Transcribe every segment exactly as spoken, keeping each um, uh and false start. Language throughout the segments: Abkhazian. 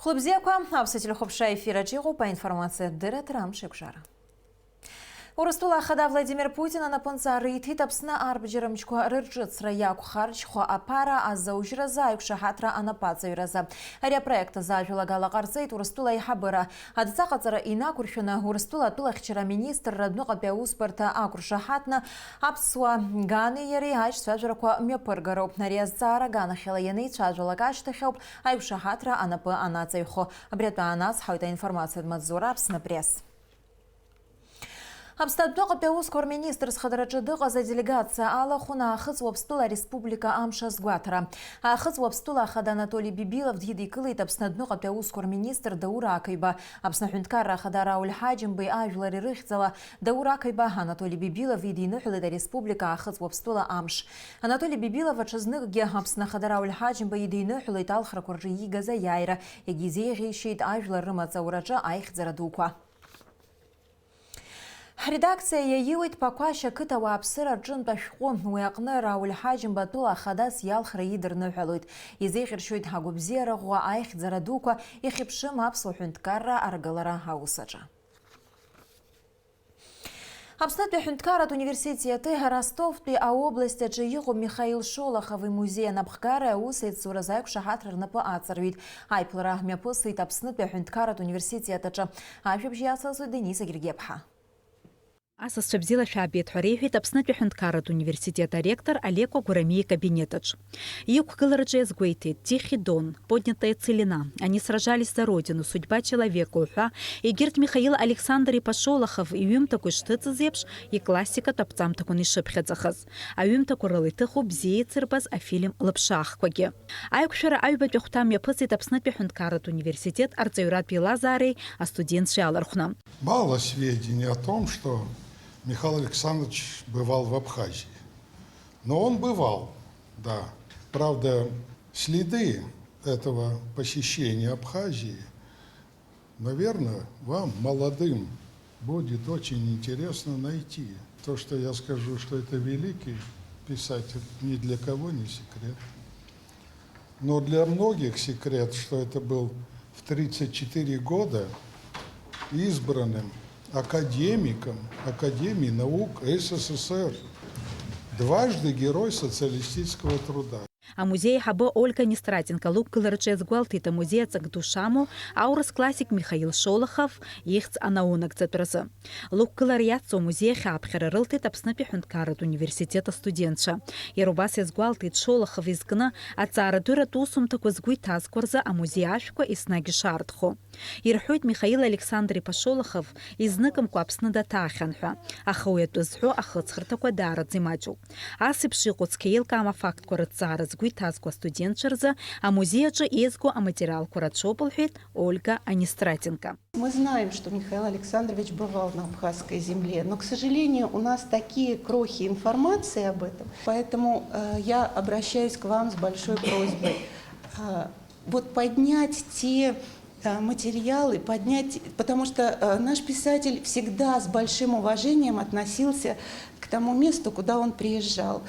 Хәлыбзиақәа, аԥсуа телехәаԥшра аефир аҿы иҟоуп аинформациатә дырраҭара Амшеиқәшара. Урыстәыла Ахада Владимир Путин анапынҵа риҭеит Аԥсны арбџьармчқәа рырҿыцра иақәхарџьхо аԥара азаужьразы аиқәшаҳаҭра анапаҵаҩразы. Ари апроект азы ажәалагала ҟарҵеит Урыстәыла аиҳабыра. Адҵаҟаҵара инақәыршәаны, Урыстәыла атәылахьчара аминистрра адәныҟатәи аусбарҭа ақәыршаҳаҭны аԥсуа гани иареи аишьцәажәарақәа мҩаԥыргароуп. Ари азҵаара аганахьала ианеицәажәалак ашьҭахь ауп аиқәшаҳаҭра анапы анаҵаҩхо. Абри атәы аанацҳауеит аинформациатә маҵзура Аԥсны Пресс. Аԥсны адәныҟатәи аусқәа рминистр зхадараҿы дыҟаз аделегациа алахәын Аахыҵ Уаԥстәыла Ареспублика амш азгәаҭара. Аахыҵ Уаԥстәыла ахада Анатоли Бибилов дидикылеит Аԥсны адәныҟатәи аусқәа рминистр Даур Ақаиба. Аԥсны аҳәынҭқарра ахада Рауль Ҳаџьымбеи ажәлар ирыхьӡала Даур Ақаиба Анатоли Бибилов идиныҳәалеит ареспублика Аахыҵ Уаԥстәыла амш. Анатоли Бибилов аҽазныкгьы Аԥсны ахада Рауль Ҳаџьымба идиныҳәалеит алхрақәа рҿы иигаз аиааира, иагьизеиӷьеишьеит ажәлар рымаҵ аураҿы аихьӡара дуқәа. Ҳредакциа иаиуеит Ԥақәашь ақыҭа ауааԥсыра рҿынтә ашәҟәы. Уи аҟны Рауль Ҳаџьымба атәыла ахадас иалхра идырныҳәалоит. Изеиӷьыршьоит агәабзиара ӷәӷәа, аихьӡара дуқәа, ихьыԥшым аԥсуа ҳәынҭқарра аргылара аус аҿы. Аԥснытәи аҳәынҭқарратә университети Ростовтәи аобласть аҿы иҟоу Михаил Шолохов имузеи анапхгареи аусеицуразы аиқәшаҳаҭра рнапы аҵарҩит. Аиԥылара мҩаԥысит Аԥснытәи аҳәынҭқарратә университет аҿы. Ажәабжь иацылҵоит Денис Агергиаԥҳа. Асасцәа бзиала шәаабеит ҳәа реиҳәеит Аԥснытәи аҳәынҭқарратә университет аректор Алеко Гәырамиа икабинет аҿы. Иқәгылараҿы иазгәеиҭеит Тихий Дон, Поднятая целина, Они сражались за Родину, Судьба человека уҳәа, егьырҭ Михаил Александр-иԥа Шолохов иҩымҭақәа ишҭыҵыз еиԥш, иклассикатә аԥҵамҭақәан ишыԥхьаӡахаз. Аҩымҭақәа рыла иҭыхуп бзиа еицырбаз афильм Лыԥшаахқәагьы. Аиқәшәара аҩбатәи ахәҭа мҩаԥысит Аԥснытәи аҳәынҭқарратә университет арҵаҩратә еилазаареи астудентцәеи алархәны. Мало сведений о том, что Михаил Александрович бывал в Абхазии. Но он бывал, да. Правда, следы этого посещения Абхазии, наверное, вам, молодым, будет очень интересно найти. То, что я скажу, что это великий писатель, ни для кого не секрет. Но для многих секрет, что это был в тридцать четыре года избранным академиком Академии наук СССР, дважды Герой Социалистического Труда. Амузеи аиҳабы Ольга Нестратенко лықәгылараҿы иазгәалҭеит амузеи аҵак ду шамоу аурыс классик Михаил Шолохов ихьӡ анаунагӡатәразы. Лықәгылара иацу амузеи ахь ааԥхьара рылҭеит Аԥснытәи аҳәынҭқарратә университет астудентцәа. Иара убас иазгәалҭеит Шолохов изкны аҵаарадырратә усумҭақәа згәы иҭазго рзы амузеи ашәқәа еснагь ишаарҭаху. Ирҳәоит, Михаил Александр-иԥа Шолохов изныкымкәа Аԥсны даҭаахьан ҳәа, аха уи атәы зҳәо ахыҵхырҭақәа даараӡа имаҷуп. Ас еиԥш иҟоу цқьа еилкаам афактқәа рыҭҵаара згәы иҭазго астудентцәа рзы амузеи аҿы еизго аматериалқәа рацәоуп, лҳәеит Ольга Анистратенко. Мы знаем, что Михаил Александрович бывал на абхазской земле, но, к сожалению, у нас такие крохи информации об этом. Поэтому, э, я обращаюсь к вам с большой просьбой, э, вот поднять те, э, материалы, поднять, потому что, э, наш писатель всегда с большим уважением относился к тому месту, куда он приезжал.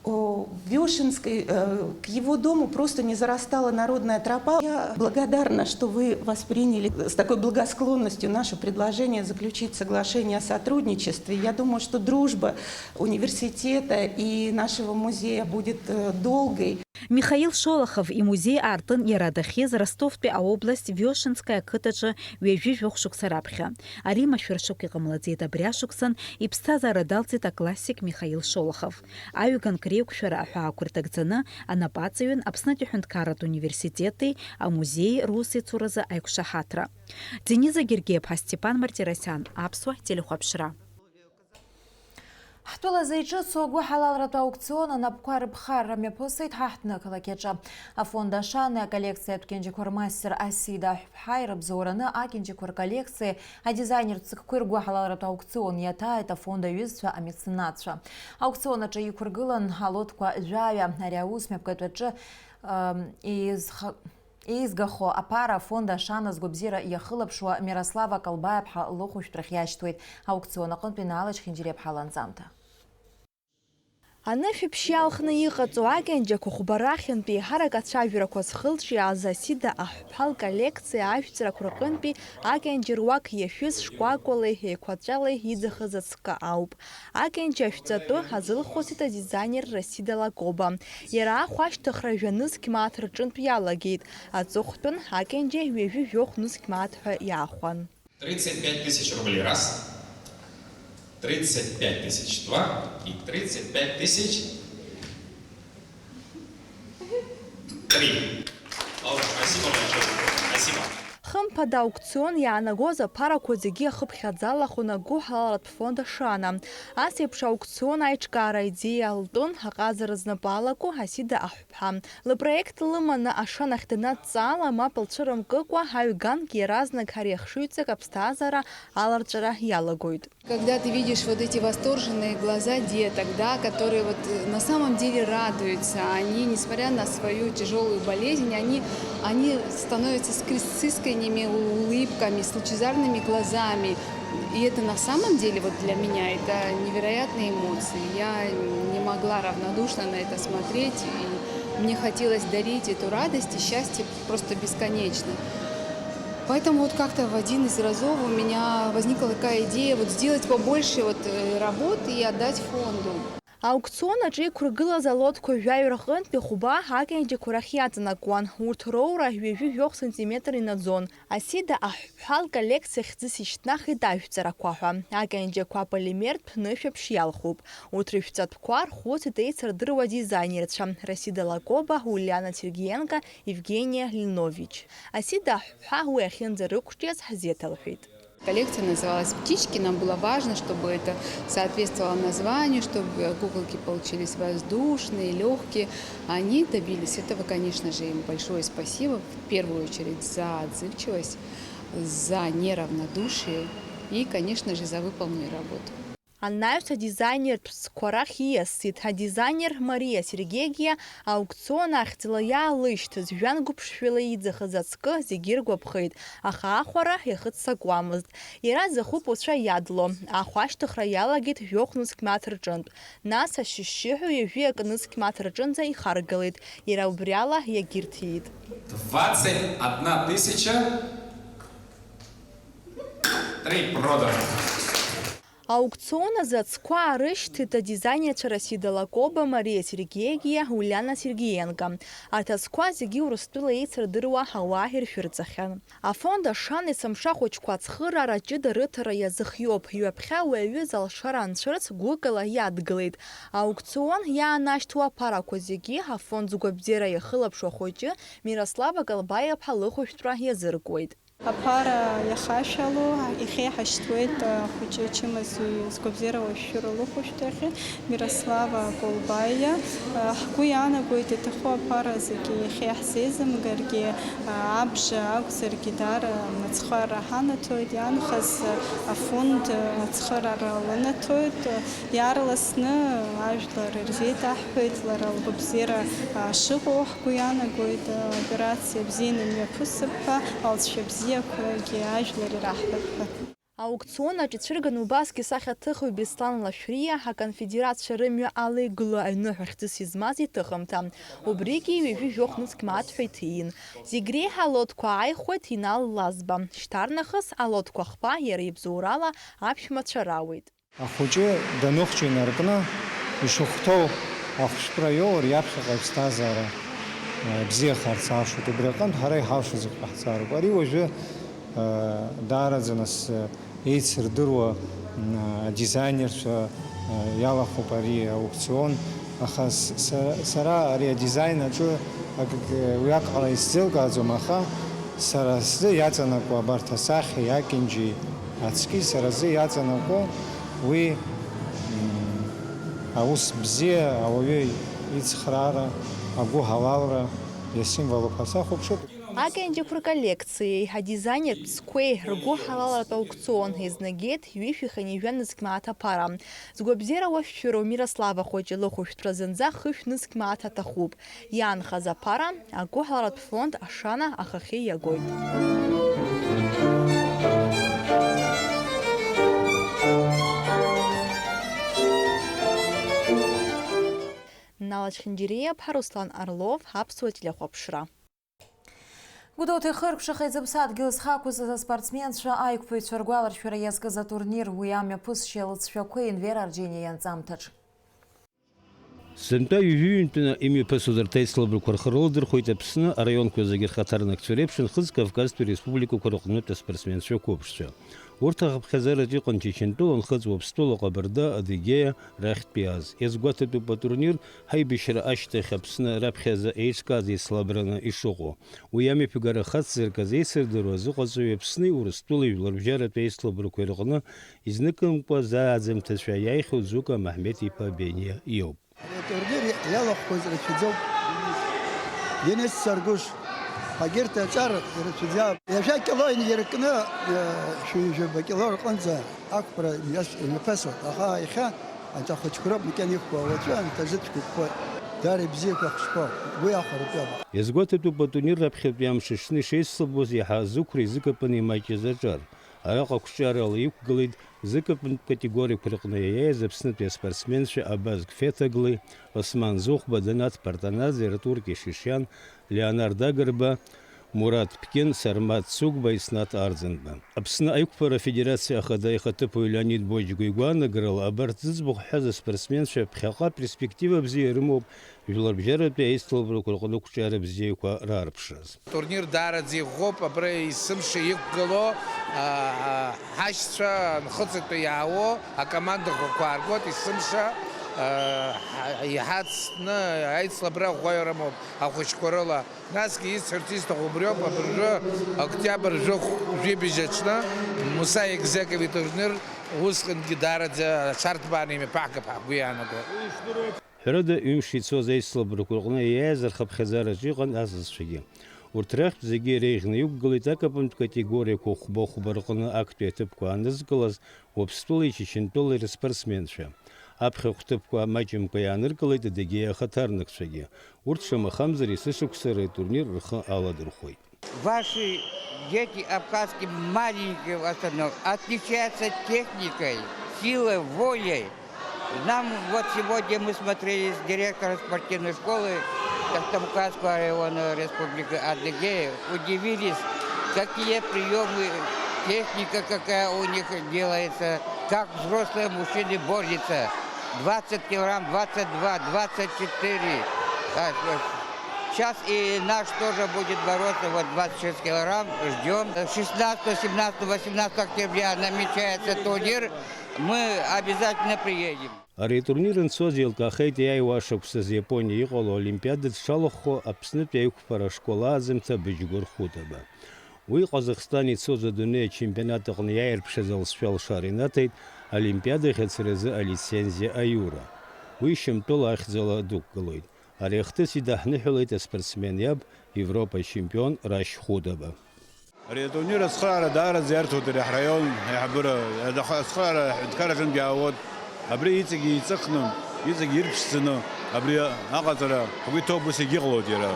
О, в Вешенской, э, к его дому просто не зарастала народная тропа. Я благодарна, что вы восприняли с такой благосклонностью наше предложение заключить соглашение о сотрудничестве. Я думаю, что дружба университета и нашего музея будет, э, долгой. Михаил Шолохов имузеи аартын иара дахьиз Ростовтәи аобласть Вешенская ақыҭаҿы ҩажәи жәохә шықәса раԥхьа. Ари машәыршақә иҟамлаӡеит, абри ашықәсан иԥсҭазаара далҵит аклассик Михаил Шолохов. Аҩганк реиқәшәара аҳәаақәа ирҭагӡаны анапаҵаҩын Аԥснытәи аҳәынҭқарратә университети амузеии русеицуразы аиқәшаҳаҭра. Дениза Гергиаԥҳа, Степан Мартиросиан, Аԥсуа телехәаԥшра. Ҳтәыла зеиҿыцу агәыҳалалратә аукцион анапқәа рыԥхарра мҩаԥысит ҳаҳҭнықалақь аҿы. Афонд Ашана аколлекциатә кьанџьақәа рмастер Асида Аҳәԥҳа ирыбзоураны акьанџьақәа рколлекциеи адизайнертә ҵакқәеи ргәыҳалалратә аукцион иаҭааит афонд аҩызцәа, амеценатцәа. Аукцион аҿы иқәыргылан алотқәа жәаҩа. Ари аус мҩаԥгатәаҿы, ам, еизха-, еизгахо аԥара афонд Ашана згәабзиара иахылаԥшуа Мирослава Калбаиаԥҳа лыхәышәтәрахь иашьҭуеит. Аукцион аҟынтәи Наала Чхинџьириаԥҳа ланҵамҭа. Анышәаԥшь иалхны иҟаҵоу акьанџьақәа хәба рахьынтә еиҳарак ацәажәарақәа зхылҿиааз Асида Аҳәԥҳа лколлекциа ажәҵарақәа рҟынтәи акьанџьа руак иашәыз шкәакәалеи еиқәаҵәалеи иӡахыз ацкы ауп. Акьанџьа ашәҵатәы азылхәыцит адизайнер Расида Лакоба. Иара ахә ашьҭыхра жәа-нызқь мааҭ рҿынтә иалагеит. Аҵыхәтәан, акьанџьа ҩажәи жәохә нызқь мааҭ ҳәа иаахәан. Тридцать пять тысяч рублей, раз. Тридцать пять тысяч, два. И тридцать пять тысяч, три. Ладно, спасибо большое. Спасибо. Хымԥада, аукцион иаанагоз аԥарақәа зегьы ахыԥхьаӡалахон агәыҳалалратә фонд Ашана. Ас еиԥш аукцион аиҿкаара аидеиа лтәын аҟазара знапы алаку Асида Аҳәԥҳа. Лыпроект лыманы Ашанахь данадҵаала, мап лцәырымкыкәа, аҩганк иаразнак ари ахшыҩҵак аԥсҭазаара аларҵәара иалагоит. Когда ты видишь вот эти восторженные глаза деток, да, которые вот, э, на самом деле радуются, они, несмотря на свою тяжёлую болезнь, они, они становятся с крис-, с искренними у-, улыбками, с лучезарными глазами. И это на самом деле вот для меня это невероятные эмоции. Я не могла равнодушно на это смотреть, и мне хотелось дарить эту радость и счастье просто бесконечно. Поэтому вот как-то в один из разов у меня возникла такая идея вот сделать побольше вот, э, работ и отдать фонду. Аукцион аҿы иқәыргылаз алотқәа жәаҩа рҟынтәи хәба акьанџьақәа рахь иаҵанакуан. Урҭ роура ҩажәи жәохә сантиметр инаӡон. Асида Аҳәԥҳа лколлекциа хьӡыс ишьҭнахит ажәҵарақәа ҳәа. Акьанџьақәа аполимертә нышәаԥшь иалхуп. Урҭ рышәҵатәқәа рхәыцит еицырдыруа дизайнерцәа Расида Лакоба, Ульяна Сергиенко, Евгения Линович. Асида Аҳәԥҳа уи ахьынӡарықәҿиаз ҳзеиҭалҳәеит. Коллекция называлась «Птички». Нам было важно, чтобы это соответствовало названию, чтобы куколки получились воздушные, лёгкие. Они добились этого, конечно же, им большое спасибо, в первую очередь, за отзывчивость, за неравнодушие и, конечно же, за выполненную работу. Анаҩс адизайнертә ҵқәа рахь ииасит. Адизайнер Мариа Сергегиа аукцион ахьӡала иаалышьҭыз, жәанқәыԥшшәала иӡахыз ацкы зегьы иргәаԥхеит, аха ахәара иахыццакуамызт. Иара дзахәыпуцәа иадло, ахә ашьҭыхра иалагеит жәохә нызқь мааҭ рҿынтә. Нас ашьшьыҳәа ҩажәи акы нызқь мааҭ рҿынӡа ихаргалеит, иара убриала иагьырҭиит. Двадцать одна тысяча три продано. Аукцион азы ацқәа аарышьҭит адизайнерцәа Расида Лакоба, Мариа Сергиегиа, Уляна Сергиенко. Арҭ ацқәа зегьы Урыстәыла еицырдыруа ауаа иршәырҵахьан. Афонд Ашана есымша ахәыҷқәа ацхыраара ҷыда рыҭара иазыхиоуп. Ҩаԥхьа уи аҩыза алшара анцәырҵ гәыкала иадгылеит. Аукцион иаанашьҭуа аԥарақәа зегьы афонд згәабзиара иахылаԥшуа ахәыҷы Мирослава Колбаиаԥҳа лыхәышәтәра иазыркуеит. Аԥара иахашәало, ихеиҳашьҭуеит ахәыҷы ачымазаҩ згәабзиара уашәшәыра лыхәышәтәахьы, Мирослава Колбаиа. Ҳгәы иаанагоит, иаҭаху аԥара зегьы иахьеиҳзеизымгаргьы, абжа акәзаргьы, даара ацхыраара ҳанаҭоит, иаанхаз афонд ацхыраара ланаҭоит. Иаарласны ажәлар ирзеиҭаҳҳәеит, лара лгәабзиара, а, шыҟоу ҳгәы иаанагоит, а, операциа бзианы имҩаԥысып ҳәа, алҵшәа бзиақәагьы ажәлар ираҳҳәап ҳәа. Аукцион аҿы ицәырган убасгьы сахьаҭыхҩы Беслан Лашәриа, аконфедерациа рымҩа ала игылоу аҩны ҳәа хьӡыс измаз иҭыхымҭа. Убригьы ҩажәи жәохә нызқь мааҭ ҳәа иҭиин. Зегь реиҳа алотқәа ааихәеит Инал Лазба. Шьҭарнахыс алотқәа хԥа иара ибзоурала аԥшәмацәа рауеит. Ахәыҷы даныхәҷы инаркны, ишахәҭоу ахәшәтәра иоур, иаԥхьаҟа иԥсҭазаара, э, бзиахарц алшоит. Убри аҟынтә ҳара иҳалшо зегь ҟаҳҵароуп. Ари уажәы, э, даараӡа нас, э, еицырдыруа, м, адизайнерцәа, э, иалахәуп ари аукцион. Аха с-, са-, сара ари адизайн аҿы акгьы уи акәхала исзеилкааӡом, аха сара сзы иаҵанакуа абарҭ асахьеи акьанџьеи ацки сара сзы иаҵанакуа уи, м, аус бзиа, ауаҩы ицхраара, агәыҳалалра иасимволуп ҳәа сахәаԥшып. Акьанџьақәа рколлекциеи адизайнертә ҵқәеи ргәыҳалалратә аукцион еизнагеит ҩышәи хынҩажәа нызқь мааҭ аԥара. Згәабзиара уашәшәыроу Мирослава Хәыҷы лыхәышәтәра зынӡа хышә нызқь мааҭ аҭахуп. Иаанхаз аԥара агәыҳаларатә фонд Ашана ахахьы иагоит. Нала Чхинджириа-ԥҳа, Руслан Орлов, Аԥсуа телехәаԥшра. Гәдоуҭа ихыркәшахеит зыԥсадгьыл зхы ақәызҵаз аспортсменцәа аиқәԥаҩцәа ргәаларшәара иазкыз атурнир. Уи амҩаԥысшьа лыҵшәақәеи Енвер Арџьениа ианҵамҭаҿ. Сынтәа ҩажәи ҩынтәны имҩаԥысуаз арҭ аицлабрақәа рхы рылдырхәеит Аԥсны араионқәа зегьы рхаҭарнакцәа реиԥш, Нхыҵ Кавказтәи республикақәа рыҟнытә аспортсменцәа қәыԥшцәа. Урҭ ахыԥхьаӡара иҟан Чачынтәыла, Нхыҵ Уаԥстәыла, Ҟабарда, Адыгеиа рахьтә иааз. Иазгәаҭатәуп, атурнир ҳаибашьра ашьҭахь Аԥсны раԥхьаӡа еиҿкааз еицлабраны ишыҟоу. Уи амҩаԥгара хацзыркыз еицырдыруа азыҟаҵаҩ Аԥсни Урыстәылеи жәларбжьаратәи аицлабрақәа ирҟны изныкымкәа зааӡамҭацәа иааихьоу Ӡука Маҳмеҭ-иԥа Бениа иоуп. Ари атурнир иалахәқәаз рацәаӡоуп. Денис Саргәыш, ҳагьырҭ аҿар ирацәаӡам. Ҩажәа кило инаркны, э, шәи жәаба кило рҟынӡа ақәԥара имҩас-, имҩаԥысуан, аха иахьа анҭ ахәыҷқәа роуп макьана иқәԥо, уаҵәы анҭ азыцәқәа иқәԥоит. Даара ибзиақәа ахәыҷқәоуп, уи ахәаратәы. Иазгәаҭатәуп, атурнир раԥхьатәи амш аҽны ишеицлабуаз иаҳа зықәреи зыкапани имаҷыз аҿар. Араҟа қәҿиарала иқәгылеит зыкапынтә категориақәа рҟны иаиааиз Аԥснытәи аспортсменцәа Абаз Гфетаглы, Осман Зухба, Донаҭ Партанаӡе, Артур Кешишиан, Леонард Агрба, Мураҭ Ԥкьын, Сармаҭ Цугба, Иснаҭ Арӡынба. Аԥсны аиқәԥара афедерациа ахада ихаҭыԥуаҩ Леонид Боџьгәа игәаанагарала, абарҭ зыӡбахә ҳҳәаз аспортсменцәа ԥхьаҟа перспектива бзиа ирымоуп, жәларбжьаратәи аицлабрақәа рҟны ақәҿиара бзиақәа раарԥшраз. Турнир даараӡа иӷәӷәоуп, абра есымша иқәгылоу, аа, ҳашьцәа Нхыҵынтәи иаауа акоманда ӷәӷәақәа ааргоит, есымша, аа, иҳацны аицлабра ӷәӷәа ирымоуп ахәыҷқәа рыла. Насгьы исҳәарц исҭаху убриоуп, абыржәы, октиабр жәохә, жәибжь аҽны Муса Егзеков итурнир усҟангьы даараӡа аҽарҭбааны имҩаԥаҳгап ҳәа ҳгәы иаанаго. Ҳәарада, ҩымш ицоз аицлабрақәа рҟны иаиааиз рхыԥхьаӡараҿы иҟан асасцәагьы. Урҭ рахьтә зегьы иреиӷьны иқәгылеит акапынтә категориақәа хәба-хәба рҟны актәи аҭыԥқәа анызкылаз Уаԥстәылеи Чачынтәылеи рспортсменцәа. Аԥхьахә ҭыԥқәа маҷымкәа иааныркылеит Адыгеиа ахаҭарнакцәагьы. Урҭ шамахамзар есышықәса ртурнир рхы аладырхәоит. Ваши дети абхазские маленькие в основном отличаются техникой, силой, волей. Нам вот сегодня мы смотрели с директором спортивной школы Тахтамуканского района Республики Адыгея, удивились, какие приемы, техника какая у них делается, как взрослые мужчины борются. Двадцать килограмм, двадцать два, двадцать четыре. Так, вот. Сейчас и наш тоже будет бороться, вот двадцать шесть килограмм, ждем. Шестнадцатого, семнадцатого, восемнадцатого октября намечается турнир, мы обязательно приедем. Ари атурнир анцоз еилкаахеит иааиуа шықәсазы Иапониа иҟало Олимпиада дшалахәхо Аԥснытәи аиқәԥара ашкол ааӡамҭа Быџьгәыр Хәытаба. Уи Ҟазахстан ицоз адунеи ачемпионат аҟны иааирԥшыз алҵшәа алшара инаҭеит Олимпиада ахьыӡ разы алицензиа аиура. Уи Шьамтәыла ахьӡала дықәгылоит. Ари ахҭыс идаҳныҳәалеит аспортсмен иаб, Европа ачемпион Рашь Хәытаба. Ари атурнир ацхыраара даараӡа иарҭоит ари ҳраион аиҳабыра, аха ацхыраара аҳәынҭқарраҿынтә иаауеит. Абри иҵегь еиҵыхны, иҵегь ирԥшӡаны, абри аҟаҵара ҳгәы иҭоуп, ус егьыҟалоит иара.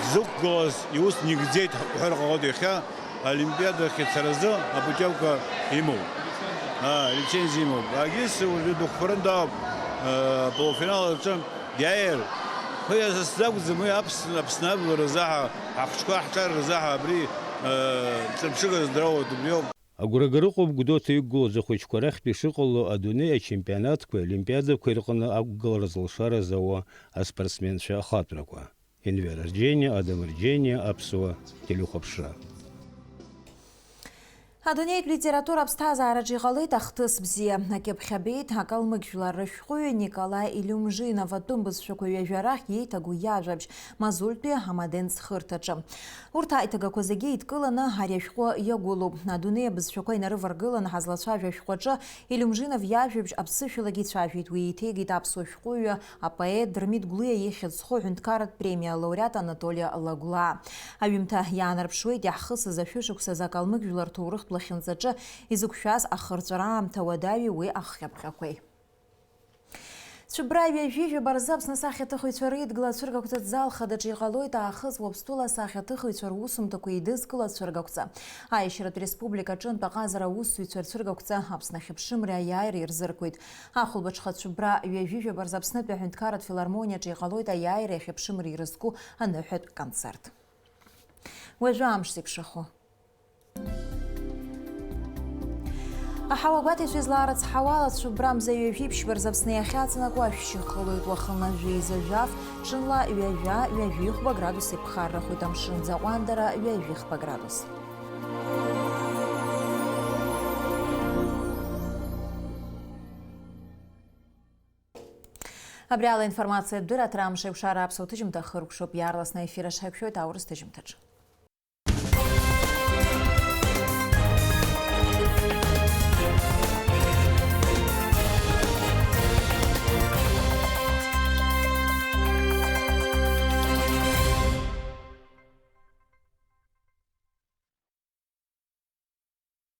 Дзықәгылаз иус нигӡеит уҳәар ҟалоит, иахьа Олимпиадахь ицаразы апутиовка имоуп. Аа, лицензиа имоуп. Агьыс уажәы дықәԥарын дауп, э, полуфинал аҿы. Иааир, уи азы сзакәӡам, уи Аԥс-, Аԥсны ажәлар рзаҳа, ҳахәыҷқәа ҳҿар рзаҳа абри, э, ҿырԥшыга здыруеит, убриоуп. Агәрагара ыҟоуп Гәдоуҭа иқәгылоз ахәыҷқәа рахьтә ишыҟало адунеи ачемпионатқәеи олимпиадақәеи рҟны ақәгылара зылшара зауа аспортсменцәа ахатәрақәа. Енвер Арџьениа, Адам Арџьениа, Аԥсуа телехәаԥшра. Адунеитә литература аԥсҭазаараҿы иҟалеит ахҭыс бзиа. Акьыԥхь абеит акалмыкь жәлар рышәҟәыҩҩы Николаи Илиумжинов атәым бызшәақәа ҩажәа рахь иеиҭагоу иажәабжь Мазультәи амаден ҵхырҭаҿы. Урҭ аиҭагақәа зегьы еидкыланы ари ашәҟәы иагәылоуп. Адунеи абызшәақәа инарываргыланы ҳазлацәажәо ашәҟәаҿы Илиумжинов иажәабжь аԥсышәалагьы ицәажәеит, уи еиҭеигеит аԥсуа шәҟәыҩҩы апоет Дырмит Гәлиа ихьӡ зху аҳәынҭқарратә премиа алауреат Анатоли Лагәлаа. Аҩымҭа иаанарԥшуеит иаҳхысыз ашәышықәсазы акалмыкь жәлар рҭоурыхтә лахьынҵаҿы изықәшәаз ахырҵәара аамҭа уадаҩи уи ахҟьаԥҟьақәеи. Цәыббра ҩажәи жәаба рзы Аԥсны асахьаҭыхыҩцәа реидгыла ацәыргақәҵа зал хадаҿы иҟалоит аахыс Уаԥстәыла асахьаҭыхыҩцәа русумҭақәа еидызкыло ацәыргақәҵа. Аиашьаратә республикаҿынтә аҟазара аусзуҩцәа рцәыргақәҵа Аԥсны ахьыԥшымреи аиааиреи рзыркуеит. Ахәылбыҽха Цәыббра ҩажәи жәаба рзы Аԥснытәи аҳәынҭқарратә филармониаҿы иҟалоит аиааиреи ахьыԥшымреи ирызку аныҳәатә концерт. Уажәы амш зеиԥшрахо. Аҳауа гәаҭаҩцәа излаарыцҳауа ала, Цәыббра мза ҩажәи ԥшьба рзы Аԥсны иахьаҵанакуа ашәшьыхә хылоит, уахынла жәеиза жәаф, ҽынла ҩажәа, ҩажәихәба градус иԥхаррахоит, амшын ӡаҟәандара ҩажәихба градус. Абри ала информациатә дырраҭара амш еиқәшара аԥсуа ҭыжьымҭа хыркәшоуп, иаарласны аефир аҽҳаиқәшәоит аурыс ҭыжьымҭаҿы.